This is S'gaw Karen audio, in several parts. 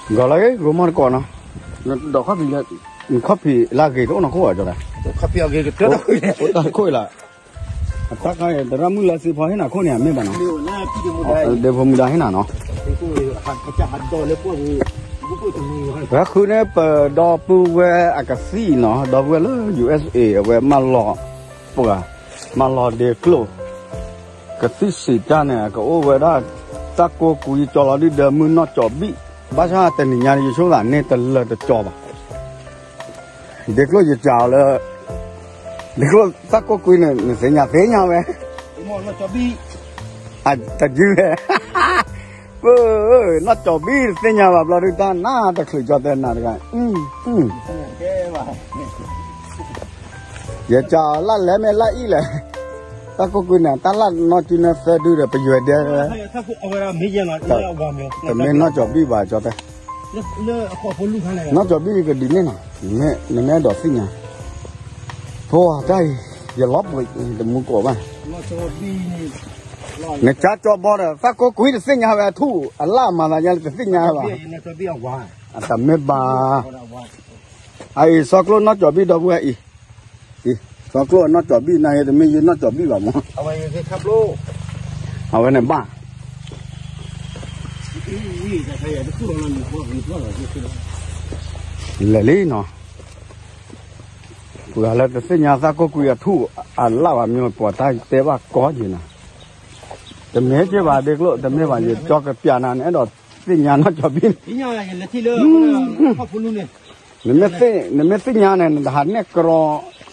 ဂီၤလၢဂ့ၤ ဂိၤမီၢ်တကိးနီၤ, ဒီးခီၣ်ဖံးလၢ, ခီၣ်ဖံးလၢအဂ့ၤတအိၣ်နီၤခိၣ်ဘၣ်ကၠီတဲ, အိၣ်တၢ်ခိၣ်အံၤလီၤ, အတၢ်ခါအံၤသရၣ်မုၣ်လၢစ့ဖီဟ့ၣ်နၤခိၣ်န့ၣ် အမ့ၢ်ဘၣ်နီၤ, ဒ့ဖိမူဒါဟ့ၣ်နၤနီၤ, ပဃုန့ၣ်ပဒီပုၢ်ဝဲၢ်အကသံၣ်နီၤ, ဒီပုၢ်ဝဲၢ်လၢ ယူႇအ့စ်အ့ အဝဲမၢလီၤပှၤ, မၢလီၤဒ့ကျိၣ် ကသံၣ်စံးတၢ်န့ၣ် ကအိၣ်ဝဲဒၣ် သၣ်ကိၢ်ကွံကၠီလီၤဒုၣ်ဒီးမုၢ်နီၢ်ကၠီၤဘံၣ်, ဘၣ်ဆၣ်တနံၤညါယဆိကမိၣ်သးန့ၢ်တလၢတကၠီဘၣ်, ဒ့ကျိၣ်ယစံးအီၤလၢ, ဒ့ကျိၣ်သၣ်ကိၢ်ကွံန့ၣ် နသ့ၣ်ညါသ့ၣ်ညါဝဲ, တယုၢ်ဝဲ, နီၢ်ကၠီၤဘံၣ်တသ့ၣ်ညါဘၣ်ဘျီဒုၣ်တၢ်နါတချုးကၠီတဲနၤတဂၤ ယကလၢ်လဲၣ်မ့ၢ်လၢအံၤလဲၣ်, တၢ်ကိၢ်ကွံန့ၣ် တၢ်လၢနီၢ်ကၠံနၢသၢဒုဒီးပယွဲၢ်ဒဲ, တမ့ၢ်နီၢ်ကၠီၤဘံၣ်ဘၣ်ကၠီတဲ, နီၢ်ကၠီၤဘံၣ်ကဒုးန့ၢ်နီၤ, နမ့ၢ်အဲၣ်ဒိးသ့ၣ်ညါ, ဖိတၢ်အံၤ, ယလီၤပှဲၤတမူကိးဘၣ်, နကၠီကၠီဘီဒီး သၣ်ကိၢ်ကွံတသ့ၣ်ညါဝဲအထူၣ်အလၣ်မၤသးယါလၢတသ့ၣ်ညါဘၣ်, အတမ့ၢ်ဘၣ် အအံၤ စီၤကျိၣ်နီၢ်ကၠီၤဘံၣ်ဒီပုၢ်ဝဲၢ်အံၤ, စီၤကျိၣ်နီၢ်ကၠီၤဘံၣ်နၤ ယတမ့ၢ်ယနီၢ်ကၠီၤဘံၣ်ဘၣ်မး, အဝဲန့ၣ်ဘၣ်, လဲၤလံနီၤ, ပှၤလၢတသ့ၣ်ညါသၣ်ကိၢ်ကွံအထူၣ်အလၣ်ဘၣ်မ့ၢ်ပှၤတၢ်တဲဘၣ်ကီက့ၤနၤ, တမ့ၢ်က့ၤဘၣ်ဒ့ကျိၣ် တမ့ၢ်ဘၣ် ယကၠီကပျးနၤ နအဲၣ်ဒိးသ့ၣ်ညါနီၢ်ကၠီၤဘံၣ်န့ၣ် နမ့ၢ်သ့ၣ်ညါန့ၣ် နတဟးနဲၣ်ကြီ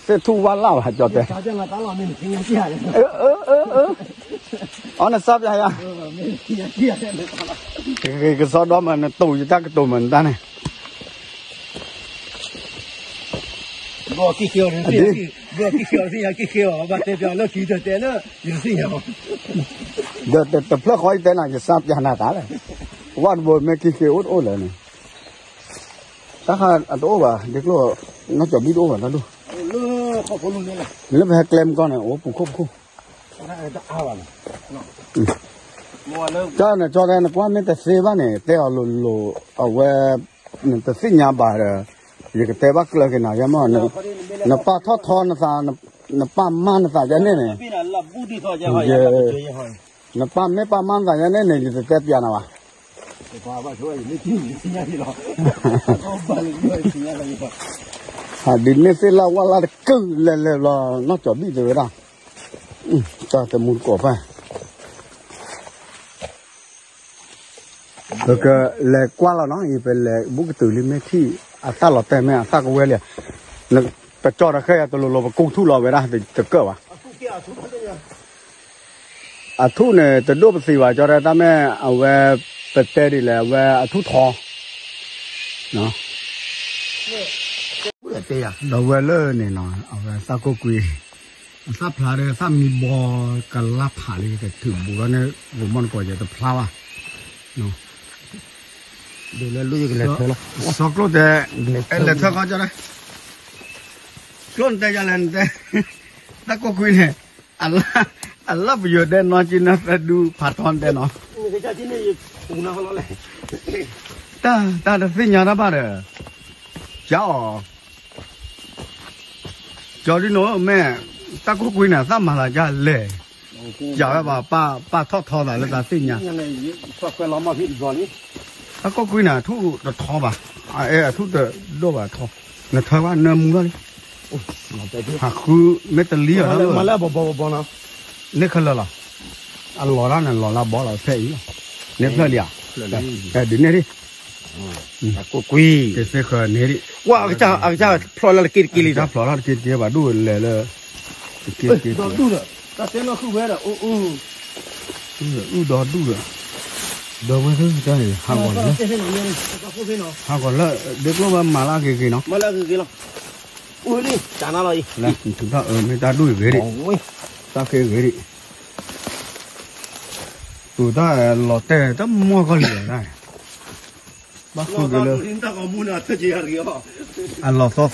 သ့ၣ်ထူၣ်ဝၣ်လၣ်ဘၣ် ကၠီတဲ, အၢ နစၢ်ပျးယၤ, ကကစီဒီမးနတိၤယတၢ်ကတိၤမးနတၢ်န့ၣ်, ဒီးတဖျၢၣ်ဃီယတဲနၤ ယစၢ်ပျးနၤတၢ်လဲၣ်, ဝၣ်တဘိမ့ၢ်ကံဃ့အိၣ်တအိၣ်လဲၣ်န့ၣ် တၢ်ဃးအတအိၣ်ဘၣ် ဒ့ကျိၣ်, နီၢ်ကၠီၤဘံၣ်တအိၣ်ဘၣ်တၢ်ဒိၣ်, လၢပဟဲကျဲမုၢ်ကီၢ်န့ၣ် အိၣ်ပူၤခိၣ်ပူၤခိၣ်, တၢ်န့ၣ်ကၠီတဲ နကွၢ်မ့ၢ်တသ့ဘၣ်န့ၣ် တဲအီၤလိၤလိၤ, အဝဲ, နတသ့ၣ်ညါဘၣ်ဒီး, ယကတဲဘၣ်ကျၢၤက့ၤနၤယဲမး, နပာ်ထီၣ်ထီနသး, နပာ်မါနသးယဲန့ၣ်န့ၣ် နပာ်မ့ၢ်ပာ်မါနသးယဲန့ၣ်န့ၣ် ယတတဲပျးနၤဘၣ်, ဒ်န့ၣ်သ့ၣ်လၢဝၣ်လၢ်တကုၢ်လဲၤလဲၤဘျီ နီၢ်ကၠီၤဘံၣ်တဲဝဲဒၣ်, တၢ်တမူတကိးဖဲ ပကလဲၤကွၢ်လီၤနီၤ, အံၤပလဲၤဘူးကတုၤလံ မ့ၢ်ထံၣ်အသၣ်လီၤတဲာ် မ့ၢ်အသၣ်ကဝဲလံ, ပကၠီတဃဲယၤတလိၤလိၤ ပကူထူၣ်လီၤဝဲဒၣ်တကၢၣ်ဘၣ်, အထူၣ်န့ၣ် တဒိၣ်ပသံးဘၣ် ကၠီတဲ တၢ်မ့ၢ်အဝဲ, ပတဲဒ်လဲၣ် အဝဲအထူၣ်ထီ ဒီးဝဲလၢန့ၣ်နီၤ အဝဲသၣ်ကိၢ်ကွံ, အသၣ်ဖျါဒီးသၣ်မံဘီကလါဖးလံ ကထုးဘူးလီၤန့ၣ် ဂိၤမီၢ်နကိးယတဖျါဘၣ်, စီၤကျိၣ်တဲ, အဲလဲၤထၢၣ်ဃီကၠီတဲ, ကျိၣ်နတဲယၤလဲၣ်နတဲ, သၣ်ကိၢ်ကွံန့ၣ်, အလၢပယိၤဒဲ နီၢ်ကၠံနၢသၢဒူဖးထီတဲနီၤ, တၢ်တသ့ၣ်ညါတၢ်ဘၣ်ဒီး, ကၠီအီၤ ကၠီဒ်နီၤမ့ၢ်, သၣ်ကိၢ်ကွံန့ၣ် သၣ်မၤသးဒ်လဲၣ်, ယၤဝဲဘၣ်ပာ်ထီၣ်ထီသးလၢတၢ်သ့ၣ်ညါ, သၣ်ကိၢ်ကွံန့ၣ် အထူၣ်တထီဘၣ်, အဲအထူၣ်တဒိၣ်ဘၣ်ထီ, နထၢဘၣ်နၢမူထီၣ်လံ, ဟးဃုမ့ၢ်တလံအီၤလၢ, န့ၣ်ခဲလၢာ်လီၤ, အလီၤတၢ်န့ၣ် လီၤလၢဘီလီၤဖဲအံၤလီၤ, န့ၣ်ဖျၢၣ်လံဧါ, ဒ်န့ၣ်ဒံး ကိၢ်ကွံ, ကသ့ဃၢၤန့ၣ်ဒံး, ဝဲအကစၢ်ဖျိးလၢတက့ၢ်တက့ၢ်လံ, တၢ်ဖျိးထီၣ်တက့ၢ်တက့ၢ်ဘၣ်ဒိၣ်လဲၤလၢ, တက့ၢ်တက့ၢ်, အုၣ်ဒီဒူၣ်ဒီး, ဒီဝဲသ့ၣ်တၢ်န့ၣ် ဟးဂီၤလၢ, ဟးဂီၤလၢ, ဒ့ကျိၣ်ဝဲမၤလၢအဂ့ၤဂ့ၤနီၤ, မ့ၢ်တၢ်ဒိၣ်ဂ့ၤဒံး, တၢ်ဃ့ဂ့ၤဒံး, ပူၤတၢ်လီၤတဲာ်တမီၢ်ကီၢ်လံၤဒၣ် ဘၣ်ဃုက့ၤလၢ, အလီၤသီသီ,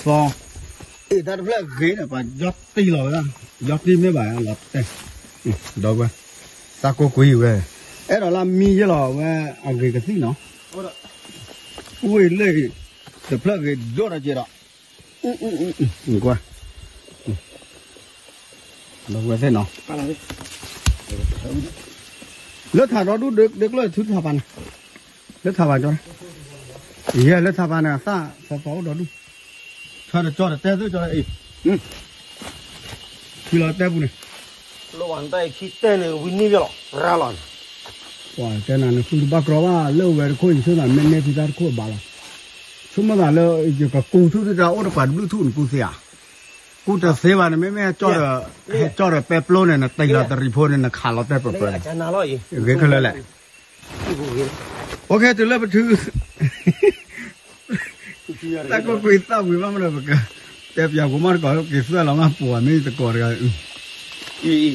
တၢ်တဖျၢၣ်ဂ့ၤဒီး ပှၤယီတံၢ်လီၤဝဲဒၣ်, ယီတံၢ်မ့ၢ်ဘၣ်လီၤတဲာ်, ဒီဝဲ, သးကိးကွံဝဲ, အဲၣ်ဒိးလၢမံယဲလီၤဝဲ, အဂ့ၤကသံၣ်နီၤ, ဝ့ၢ်လၢ တဖျၢၣ်ဂ့ၤဒိၣ်ဒီးကဲဒီး, ကွၢ်, ဒီးဝဲသ့ၣ်နီၤ, လၢထးဒီဒူၣ်ဒ့ကျိၣ်ထူထးပာ်န့ၣ်, လၢထးပာ်ကၠီ, ယဲလၢထးပာ်န့ၣ် အသၣ်သီသီအိၣ်ဒီဒူၣ်, ထၢတကၠီတတဲသ့ၣ်ကၠီအံၤ, ထံလီၤတဲပူၤန့ၣ် လၢဝဲတၢ်အံၤခံတဲန့ၣ် ဝံၤန့ၢ်ယလီၤ ရၤလီၤန့ၣ်, ပှၤတဲနၤန့ၣ် ဃုတဘၣ်ကြီဘၣ် လၢအဝဲတခိၣ်အံၤ ဆိမိၣ်သးမ့ၢ်န့ၢ်ဖံတၢ်တခိၣ်အဘၣ်လီၤ, ဆိကမိၣ်သးလၢ ယကကူထူၣ်သ့ၣ်တၢ်အိၣ်တပှၤတဘျုးထူၣ်နကူသ့ဧါ, ကူတသ့ဘၣ်န့ၣ် မ့မ့ၢ်ဟဲကၠီဒီး ဟဲကၠီဒီးပဲပျိန့ၣ် နတံၢ်လီၤတရံးဖိန့ၣ် နခးလီၤတဲပၢၤပၢၤန့ၣ်, ဂ့ၤခဲလၢာ်လဲၣ်, အိၣ်ခ့တုၤလၢပထု သၣ်ကိၢ်ကွံသၣ်ဝံၤဘၣ်မးဒီး ပက တဲပၠးကီးမးတကိး က့ၤသွဲၣ်လီၤမးပှၤမ့ၢ်တကိးတဂၤ,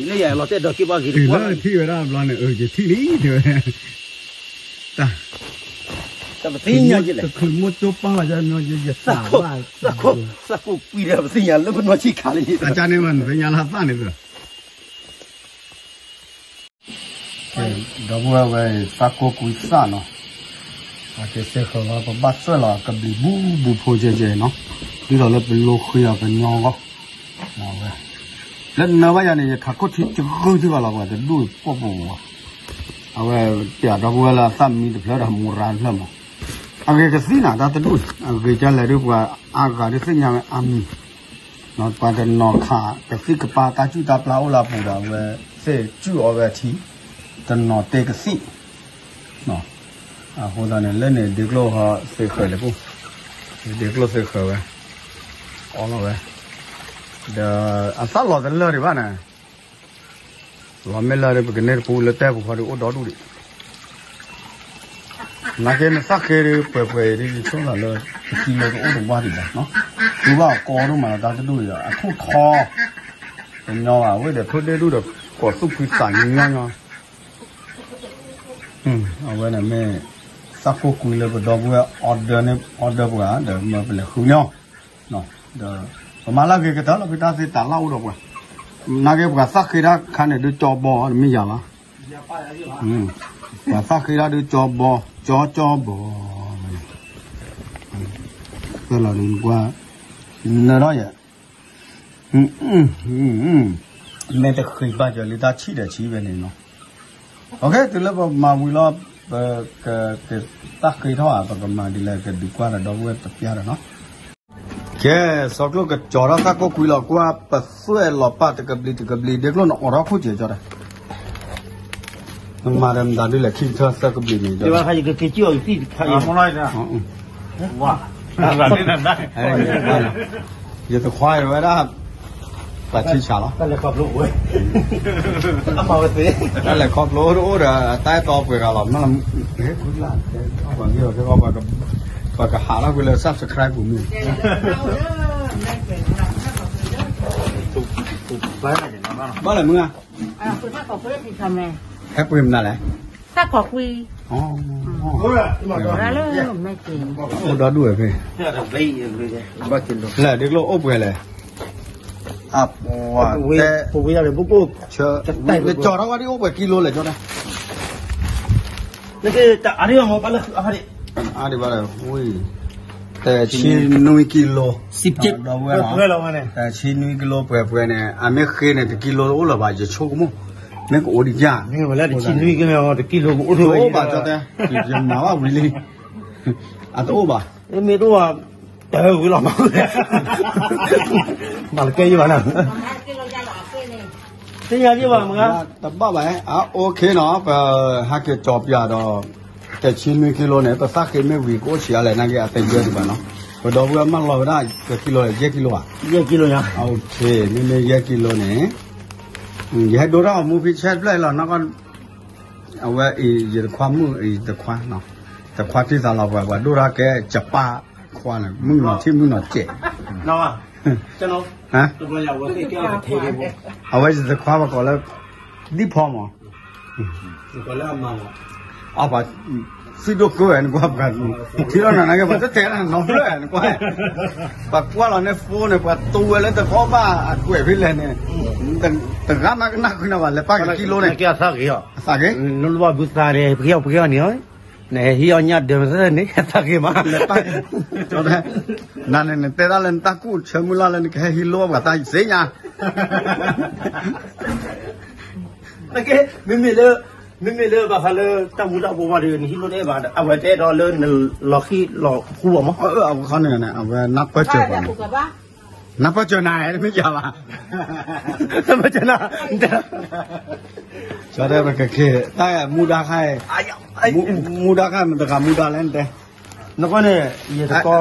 လၢထံၣ်ဝဲဒၣ်ဘျီန့ၣ် ယထံၣ်လံတဲဝဲ, တၢ် တချုးမိၢ်ကၠိပာ်ဘၣ် ယသးဘၣ်, သၣ်ကိၢ်ကွံဒီးပသ့ၣ်ညါလၢပနီၢ်ဆံးခါလံ, အကန့ၣ်မး နသ့ၣ်ညါလၢသၣ်န့ၣ်သၢ ဒီပုၢ်ဝဲၢ်ဝဲ သၣ်ကိၢ်ကွံသၣ်နီၤ, အက့ၤစ့ၢ်ဃီၤလီၤ ပဘၣ်သွဲၣ်လီၤကဘျံးဘူးဘူးဖိကဲကဲနီၤ, ဒ်သိးလၢပလိဃ့အီၤကညီဂီၢ်, လၢနၢဘၣ်ယၤန့ၣ် ယခးခိၣ်ထံတဂုၢ်ထံဂီၤလီၤ ပှၤတဒူၣ်ပိာ်ပိာ်ဝဲ, အဝဲပၠးဒီပုၢ်ဝဲၢ်လၢအသၣ်မံတဖျၢၣ်ဒီးမူရၤတဖျၢၣ်မး, အဂ့ၤကသံၣ်နၤတၢ်တဒူၣ်, အဂ့ၤကလဲၣ်ဒ်ပှၤအါဂၤဒ်သ့ၣ်ညါဝဲအါမံၤ ပှၤတနီၤခး ကသံၣ်ကပၤတၢ်ကူၣ်တၢ်ပျၢ်အိၣ်လၢအပူၤဒီး အဝဲသ့ၣ်ကူၣ်အီၤဝဲအထံ, တနီၤတ့ကသံၣ်, အဃိသတးန့ၣ် လၢန့ၣ်ဒ့ကျိၣ်ဟီသ့ဃၢၤလၢပူၤ, ဒ့ကျိၣ်သ့ဃၢၤဝဲ, အီလီၤဝဲ, ဒီးအသၣ်လီၤတလၢာ်ဒံးဘၣ်န့ၣ် လီၤမ့ၢ်လၢပကန့ၢ်တပူၤလၢတဲပူၤဃီဒီးအိၣ်ဒီဒူၣ်ဒံး, နာ်က့နသၣ်ဃ့ဒီးပှဲၤပှဲၤအံၤဒ်ယဆိကမိၣ်လၢ ပသံလၢကအိၣ်တဝါဒံးဘၣ်, ဃုဘၣ်အကီဒိၣ်မးလီၤ တၢ်တဒူၣ်အံၤ အထူၣ်ထီ, ကညီဘၣ် ဝ့ၢ်ဒီးထိၣ်ဒ့ၣ်ဒူၣ်ဒီး ကိးသူၣ်ဖှံသးညီညီ, အဝဲန့ၣ်မ့ၢ် သၣ်ကိၢ်ကွံလၢပဒီပုၢ်ဝဲၢ် order န့ၣ် order ပှၤဒီးမၢပလဲၤဃုန့ၢ်အီၤ ဒီးပမၤလၢအဂ့ၤကတၢၢ်လီၤ ဖဲတၢ်သ့တၢ်လၢအိၣ်ဒီးပှၤ, နာ်က့ပှၤသၣ်ဃ့တၢ်ခါန့ၣ် ဒုးကၠီဘီ တမ့ၢ်ယၤလီၤ, ပှၤသၣ်ဃ့တၢ်ဒုးကၠီဘီ ကၠီကၠီဘီ, သၢလီၤဒုးကွၢ် နၢထီၣ်ယဲ မ့ၢ်တဃ့ဘၣ်ကၢၤလံတၢ်ဆံၣ်ဒီးဆံၣ်ဝဲန့ၣ်နီၤ, အခဲတုၤလၢပမၤဝံၤလီၤ ပကသၣ်ဃ့ထီၣ်ဧါ ပကမၤဒ်လဲၣ် ကဒုးကွၢ်ဒီးဒီပုၢ်ဝဲၢ်တပျၢ်ဒီးနီၤ, ကဲ စီၤကျိၣ်ကကၠီၤထီၣ်သၣ်ကိၢ်ကွံလီၤ ကွၢ်ပသွဲၣ်လီၤပၢ်တကဘျံးတကဘျံး ဒ့ကျိၣ်နအိးထီၣ်ခိၣ်စဲးကၠီဒီး နမၤဒီးမတၤဒုလဲၣ် ခံကထၢသၢကဘျံးန့ၣ် ယသခွါဝဲဒၣ် ပှၤထံဆးလီၤ, တၢ်လဲၤခီဖျိတအိၣ်ဒီး တၢ်အဲၣ်တီပှဲၤဂၤလီၤ, ပှၤကဟးထီၣ်ကွံာ်လၢ subscribe ပူၤမ့ၢ် ဘၣ်လဲၣ်မုၢ်ဧါ, ဟဲပှ့ၤမနုၤလဲၣ်, သၣ်ကိၢ်ကွံ, အိၣ်ဒီဒူၣ်ဝဲဖဲ, လဲၣ်ဒ့ကျိၣ်အိၣ်ပှဲၤလဲၣ်, အပှၤတဲ, ကၠီၤထီၣ်ဝဲဒ်အိၣ်ပှဲၤကံလိလဲၣ်ကၠီၤတဲ အါဒံးဘၣ်ဒီး, ဝံၤ, တဆံနွံကံလိ, ဒီပုၢ်ဝဲၢ်လီၤ, တဆံနွံကံလိပှဲၤပှဲၤန့ၣ် အမ့ၢ်ဃ့န့ၣ် တကံလိတအိၣ်လၢၤဘၣ် ယဆိကမိၣ်, မ့ၢ်ကအိၣ်ဒံးကၢ်, တအိၣ်ဘၣ်ကၠီၤတဲ, ယမၤဘၣ်ဝံၤလံ, အတအိၣ်ဘၣ်, မ့ၢ်တအိၣ်ဘၣ်, တဝံၤလီၤမး, မၤလကဲယဘၣ်နၤ, သ့ၣ်ညါယဘၣ်မး, တဘၣ်ဘၣ်, အ OK နီၤ, ပဟဲက့ၤကၠီၤပၠးဒီး တဆံနွံကံလိန့ၣ် ပသၣ်ဃ့မ့ၢ်ဝံၤကအိၣ်ဆံးအါလဲၣ် နာ်က့အတဲယဲဒံးဘၣ်နီၤ, ပဒီပုၢ်ဝဲၢ်မၢလီၤဝဲဒၣ် ကကံလိလဲၣ် ယဲၢ်ကံလိဧါ, ယဲၢ်ကံလိ, မ့မ့ၢ်ယဲၢ်ကံလိန့ၣ်, ယဟဲဒိတၢ်အီၤမူဖံဆဲတဖျၢၣ်လီၤနီၤ, အဝဲအံၤ ယတခွါမုၣ်အံၤတခွါ, တခွါတံၢ်သးလီၤပှၤ ပှၤဒိၣ်ထီၣ်ကဲ ကပၢ်ခွါန့ၣ် မုၣ်ကနီၤထံၣ်မုၣ်ကနီၤစဲး, အဝဲယတခွါပကိးလၢ ဒံၣ်ဖီမး, အပှၤ သံဒိၣ်ကၢဝဲနကွၢ်ပှၤ, ထံၣ်လီၤနၤနာ်က့ ပှၤတတဲတၢ်နီတဖျၢၣ်နကွၢ်, ပှၤကွၢ်လီၤန့ၣ် phone န့ၣ် ပှၤတူဝဲလၢတခီဘၣ်အကွဲးဖဲလဲၣ်န့ၣ်, တဂၤမးကနၣ်ဃုနၤဘၣ် လဲၤပာ်ကကံလိန့ၣ်, အသးဂ့ၤ, နဘုသးန့ၣ် ပကဲပကဲန့ၣ်, နဟဲဟံးအီၣ်ညၣ်ဒၢးမသၢန့ၣ် သးက့ၤမး, နန့ၣ် နတဲတၢ်လၢနတၢ်ကူၣ်ဆၢမုၢ်လၢ်လၢနကဟဲဟံးလိပှၤတၢ်သ့ၣ်ညါ မ့မ့ၢ်လၢ မ့မ့ၢ်လၢဘၣ်ဃးလၢတၢ်မူၤတၢ်ဘှီးဘၣ်ဒီး နဟံးလိတအဲၣ်ဘၣ် အဝဲတအဲၣ်ဒိးလၢနလီၤဃံလီၤဃူဘၣ်မး, အဝဲခီန့ၣ် အဝဲနၢ်ပၢၢ်စၢၤပှၤန့ၣ်, နၢ်ပၢၢ်စၢၤနၤ တမ့ၢ်ယၤဘၣ်, နၢ်ပၢၢ်စၢၤနၤ, ကၠီတဲပကက့ၤ တၢ်မူဒါခါအံၤ, မူဒါခါမတဂၤမူဒါလဲၣ်နတဲ နကွၢ်န့ၣ် ယတကီ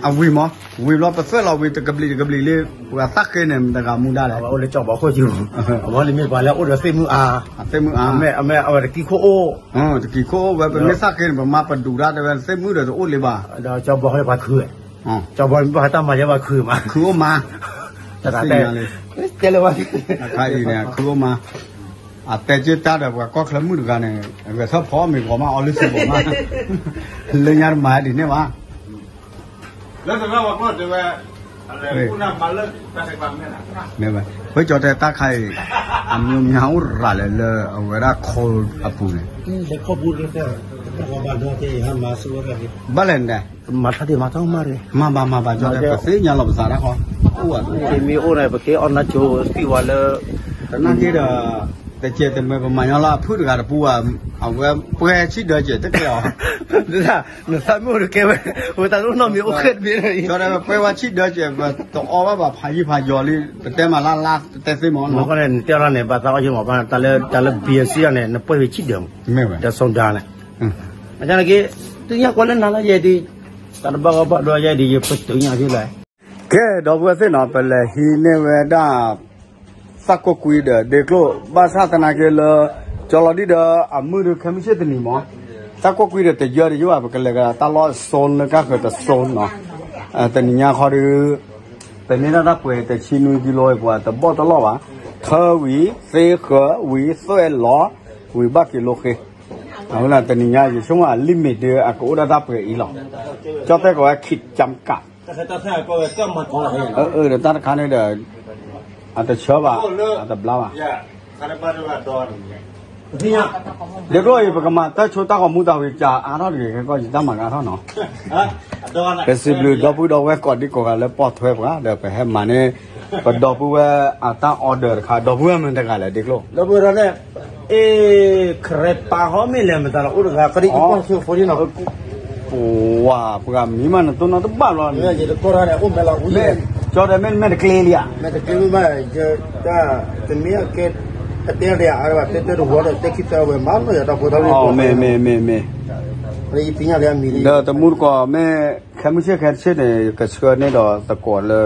အဝံၤမး, ဝံၤဘျီပသွဲၣ်လီၤဝံၤတကဘျံးတကဘျံးလံ, ပှၤသၣ်ဃ့န့ၣ် မတဂၤမူဒါလဲၣ်, အိၣ်လၢကၠီဘီခိၣ်ကၠူ, အဝဲန့ၣ်မ့ၢ်ပှၤလၢအိၣ်ဒီးသ့ၣ်မုၢ်အါ, သ့ၣ်မုၢ်အါ, အမ့ၢ်အဝဲတကံခိၣ်အိၣ်, တကံခိၣ်အိၣ်ဝဲ ပမ့ၢ်သၣ်ဃ့န့ၣ် ပမၤပဒုးတၢ်တဲဝဲသ့ၣ်မုၢ်ဒီးတအိၣ်လံဘၣ်, ဒီးကၠီဘီခိၣ်ပှၤခုဝဲ, ကၠီဘီမ့ၢ်ပှၤတၢ်မၤယဲပှၤခုဝဲမး, ခုအိၣ်မး, တၢ်တဲလၢဝဲ, အခါအံၤန့ၣ် ခုအိၣ်မး အတဲက့ၤတၢ်ဒီးပှၤကီၢ်ချၢမုၣ်တဂၤန့ၣ် အဂဲၤထၢၣ်ဖီမ့ၤဂီၤမးအီလုၢ်သံဘိးမး, လၢညါတမၤဒ်န့ၣ်ဘၣ်, လၢတၢ်ဝဲကျိၣ်တဲဝဲ, မ့ၢ်ဝဲ, ပကၠီတဲတၢ်ခါအံၤ, အမျိုးများအိၣ်ရၤလဲၣ်လၢအဝဲဒၣ်ခီအပူၤန့ၣ်, ဘၣ်လဲၣ်နတဲ, မၤထါဒံးမၤထါမး, မၤဘၣ်မၤဘၣ် ကၠီတဲပသ့ၣ်ညါလီၤပသးတၢ်ဃီ, အိၣ်ဘၣ်, မ့ၢ်အိၣ်န့ၣ် ပက့ၤအီၣ်နါကိၤသံဝဲလၢ တနာ်က့ဒီး, တစဲးတမဲာ်ပမၤညီလၢအဖုၣ်တဂၤတပူၤဘၣ်, အဝဲပှဲၤဆံၣ်ဒၢစဲးတကဲအီၤ, နသးမ့ၢ်အိၣ်တကဲဝဲ, ဝဲတၢ်တအိၣ်နီတမံၤအိၣ်ဃဲတဘ့ၣ်, ကၠီတဲပှဲၤဝဲဆံၣ်ဒၢစဲး ပတအီၣ်ဘၣ်ဘၣ်ဖးယံၤဖးယီၤလံ, ပတဲမၤလၢ်လၢ်တတဲသ့မးနီၤ, နတဲထီၣ်န့ၣ် ဘၣ်သးအီၣ်ယမၤဘၣ် တၢ်လၢ တၢ်လၢ ဘံၣ်စံၣ် န့ၣ် နပှဲၤဝဲဆံၣ်ဒၢမး, မ့ၢ်ဝဲ, ဒီးစီၤဒၤန့ၣ် အကန့ၣ်က့, တညါကွၢ်လၢနၤလၢယဲဒ်, တၢ်တဘၣ်ဂီၢ်ဘၣ်ဒိယဲဒ် ယပတုာ်ညါဖဲလဲၣ်, ကဲ ဒီပုၢ်ဝဲၢ်သ့ၣ်နီၤ ပလဲၤဟံးန့ၢ်ဝဲဒၣ် သၣ်ကိၢ်ကွံဒီးဒ့ကျိၣ် ဘၣ်ဆၣ်သနာ်က့လၢ ကၠီလီၤဒံၣ်ဒီးအမုၢ်ဒုးခဲမုၢ်ဆ့ၣ်တနံၤမး, သၣ်ကိၢ်ကွံဒီးတယၢဒီးယိၣ်ဘၣ် ပကလဲၤကဒီးတၢ်လီၢ်စိလၢကၢ်ဃၢၤတစိနီၤ, တနံၤညါခီဒီး ပမ့ၢ်ဒၣ်တၢ်ပှဲၤတဆံနွံကံလိအံၤ ပှၤတဘီၣ်တလီၢ်ဘၣ်, ထၢဝံၤ သ့ဃၢၤဝံၤ သွဲၣ်လီၤဝံၤ ဘၣ်က့ၤလိဃ့, အဃိန့ၣ် တနံၤညါ ယဆိကမိၣ်အလံာ်မ့ၢ်ဒၢအကအိၣ်ဒၣ်တၢ်ပှဲၤအံၤလီၤ, ကၠီတဲကိးဝဲ ขีดจำกัด ဒီးတၢ်တခါန့ၣ်ဒီး အတဆၢဘၣ် အတဘျါဘၣ်, ဒ်ကျိအံၤ ပကမၤတၢ်ဆိတၢ်ဂီၤမူတၢ်ဝံၤ ကၢ်အါထီၣ်တဂ့ၤ ခဲကီၢ်ယတၢ်မၤကါထီၣ်နီၤ, ပစံးဘျုးဒီပုၢ်ဒီဝဲၢ်ကိးဒံကိးဂၤလၢပိာ်ထွဲပှၤ ဒီးပဟဲမၤန့ၢ် ပဒီပုၢ်ဝဲၢ်အတၢ် order တခါ ဒီပုၢ်ဝဲၢ်မ့ၢ်တဂၤလဲၣ် ဒ်ကျိ လၢပဝဲဒၣ်န့ၣ်, အ့ ခရဲပါဟီမ့ၢ်လဲၤမတၤလီၤ အိၣ်တဂၤ ကရံၣ်ကီၢ်ဆိဖိလံနီၤ, ပှၤ ပှၤမံမးနတိၢ်နီတဘၣ်ဘျီ, ကၠီဒီးမ့ၢ်မဲာ်တကျ့လံဧါ, တမ့ၢ်ကဲ, အတဲတဂၤအါဘၣ် တဲတဲတဝီဒီး တဲခံသၢဝဲမးနီၤ ယတၢ်ဖိတၢ်လံၤ, မ့ၢ်မ့ၢ်မ့ၢ်မ့ၢ်, ဒီးတမူတကိးမ့ၢ် ခဲမုၢ်ဆ့ၣ်ခဲတဆ့ၣ်န့ၣ် ကဆှၢန့ၢ်ဒီးသကိးလၢ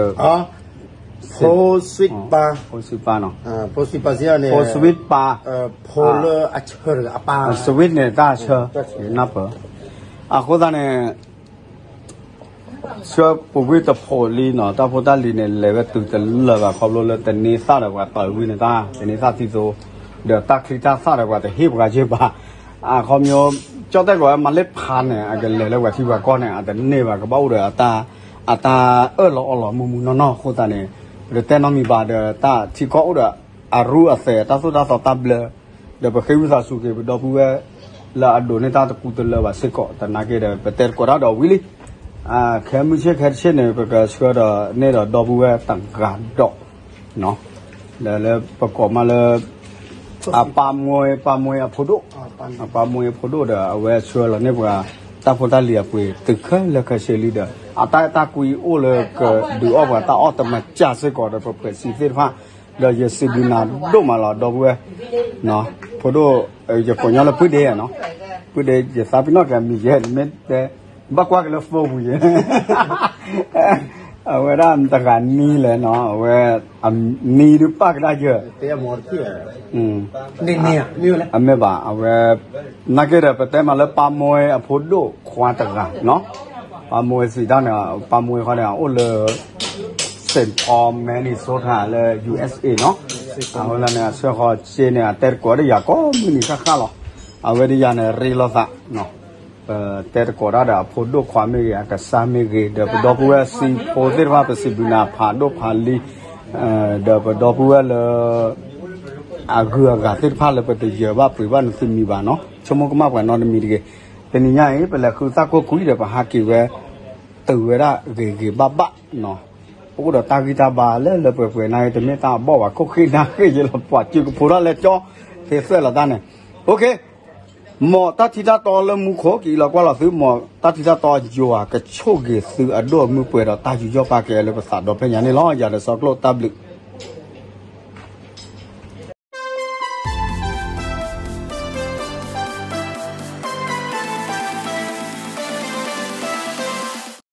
ဖိစံးပာ်, ဖိစံးပာ်နီၤ, ဖိစံးပာ်, ဖိလၢအဆၢတဂၤအပၢ်, စဝံးန့ၣ်တၢ်ဆၢ, နၢ်ပၢၢ်, အဃိသတးန့ၣ် ဆှၢပူၤကွံာ်တဖိးလံနီၤ, တၢ်ဖိတၢ်လံၤန့ၣ် လဲၤဝဲတုၤတလၢာ်ဘၣ် ခီဖျိလၢတန့ၢ်သၣ်ဒီးပှၤတၢ်ဝံၤန့ၣ်တၢ် တန့ၢ်သၣ်သံသိ, ဒီးတၢ်ချံတၢ်သၣ်ဒီးပှၤတဟ့ၣ်ပှၤယ့ၢ်ဘၣ်, အခီပညီ ကၠီတဲာ်ကွီးဝဲမၤလၢဖးန့ၣ် အကလဲၤလၢပှၤထံပှၤကီၢ်န့ၣ် အတန့ၢ်ဘၣ် ကဘၣ်အိၣ်ဒီး အတၢ်အၢၣ်လီၤအီလီၤမုာ်မုာ်နီၢ်နီၢ်အဃိသတးန့ၣ် ပတတဲနီတမံၤဘၣ်ဒီး တၢ်ထံကီၢ်အိၣ်ဒီး အရူအသဲး တၢ်သိၣ်တၢ်သီတၢ်ဘျၢ ဒီးပဃ့ဝံသးစူၤက့ၤ ပဒီပုၢ်ဝဲၢ်လၢအဒိးန့ၢ်တၢ်တကူတလၢဘၣ်စ့ၢ်ကီး သနာ်က့ဒီး ပတဲသကိးတၢ်ဒီးဝံၤလံ. ခဲမုၢ်ဆ့ၣ်ခဲတဆ့ၣ်န့ၣ် ပကဆှၢဒီးန့ၢ်ဒီးဒီပုၢ်ဝဲၢ်တဂၤဒီး ဒီးလၢပကိးမးလၢ အပၢ်မွဲ ပၢ်မွဲအဖိဒိၣ်, အပၢ်မွဲအဖိဒိၣ်ဒီး အဝဲဆှၢလီၤန့ၢ်ပှၤ တၢ်ဖိတၢ်လံၤအပှ့ၤ တုၤခဲလၢာ်ခဲဆ့လံဒီး အတၢ်အဲၣ်တၢ်ကွံအိၣ်လၢကဒုးအီၣ်ပှၤတၢ်အီၣ်တမၤစၢ်စ့ၢ်ကီးဒီး ပဖှဲးစံးသ့ၣ်တဖၣ် ဒီးယစံးဘျုးနၤဒိၣ်မးလီၤ ဒီပုၢ်ဝဲၢ်, ဖိဒိၣ်, ယကိးညီလၢပုၢ်ဒ့နီၤ, ပုၢ်ဒ့ ယသးပ့ၤနီၣ်က့ၤအမံၤယဲ မ့ၢ်တဲ ဘၣ်ကွၢ်က့ၤလၢ phone ပူၤယဲ အဝဲဒၣ်တဂၤနံၤလဲၣ်နီၤ အဝဲ အနံၤဒုးပာ်ကဒါယဲ အမ့ၢ်ဘၣ် အဝဲ နာ်က့ဒီး ပတဲမးလၢပၢ်မွဲအဖိဒိၣ်ခွါတဂၤနီၤ, ပၢ်မွဲစံးတၢ်န့ၣ် ပၢ်မွဲဃီန့ၣ် အအိၣ်လၢ Saint Paul Minnesota လၢ USA နီၤ, အဝဲလၢန့ၣ် အဆှၢဃီၤစ့န့ၣ် အတဲသကိးဒီးယၤကိးမုၢ်နံၤဃၣ်ဃၣ်လီၤ, အဝဲဒ်ယၤန့ၣ် ရ့လိာ်သး ပတဲသကိးတၢ်ဒီးအဖိဒိၣ်ခွါမ့ၢ်ဂ့ၤ အကစၢ်မ့ၢ်ဂ့ၤ ဒီးပဒီပုၢ်ဝဲၢ်စံးဖိသ့ၣ်တဖၣ် ပစံးဘျုးနၤဖးဒိၣ်ဖးလံ, ဒီးပဒီပုၢ်ဝဲၢ်လၢ အဂုၤအဂၤသ့ၣ်တဖၣ်လၢပတယၢၤဘၣ်ပှ့ၤဘၣ်နသုမံၤဘၣ်နီၤ, ဆိကမိၣ်ကမၣ်ပှၤနီတမံၤတဂ့ၤ, တနံၤညါအံၤ ပလဲၤဃုသၣ်ခိၣ်ကွံာ်ဒီး ပဟးက့ၤဝဲ တုၤဝဲဒၣ်ဂ့ၤဂ့ၤဘၣ်ဘၣ်နီၤ. ပအိၣ်ဒီးတၢ်ဂံၢ်တၢ်ဘါလၢလၢပှဲၤပှဲၤ နာ်က့ တမ့ၢ်တၢ်အဘီၣ်ဘၣ်, ခိၣ်ဃ့နၢ်ဃ့ယဲလီၤ ပှၤစုကဖိးထီၣ်လဲကၠီ သ့သွဲၣ်လီၤတၢ်န့ၣ်. မ့ၢ်တၢ်ထံတၢ်တီလၢမူခိၣ် ကအံၤလီၤကွၢ်လီၤသု မ့ၢ်တၢ်ထံတၢ်တီယွၤကဆိၣ်ဂ့ၤသု အဒိၣ်အမုၢ်ပှဲၤဒီးတၢ်ယူးယီၣ်ပာ်ကဲလၢပသးဒီဖျၢၣ်ညါန့ၣ်လီၤ. ယၤဒီးစီၤကျိၣ်တၢ်ဘျုး